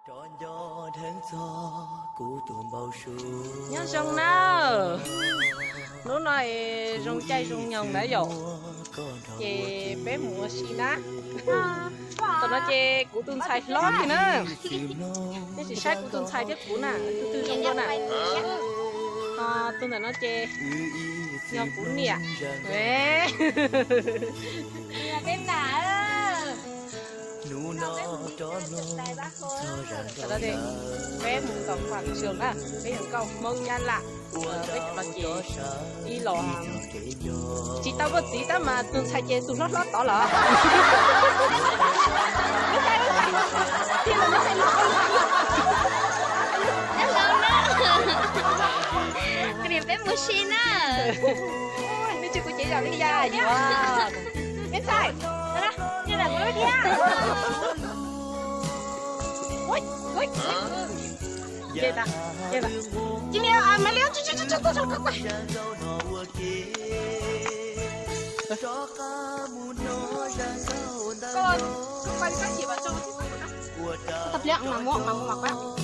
Nyob zoo na, hnub no zoo caij zoo nyoog na yom, ces peb mus ua si na. Tam no ces kuv tus ntxhais hlob kiag na, nej sim saib kuv tus ntxhais thiab kuv na, tus twg zoo dua na. Tus ntawm no ces yog kuv niam. Peb mus tom Quảng Trường na, peb yog nkauj Hmoob Nyab Laj, peb cov no ces ib los tsis tau muaj txiv tab mas tus ntxhais ces tus hlob hlob tod lawm. Peb mus si na. Nej tsis kuv cev yam li cas yuav. Peb ntxhais, Tau pliag mas muab mas muab mas kuv.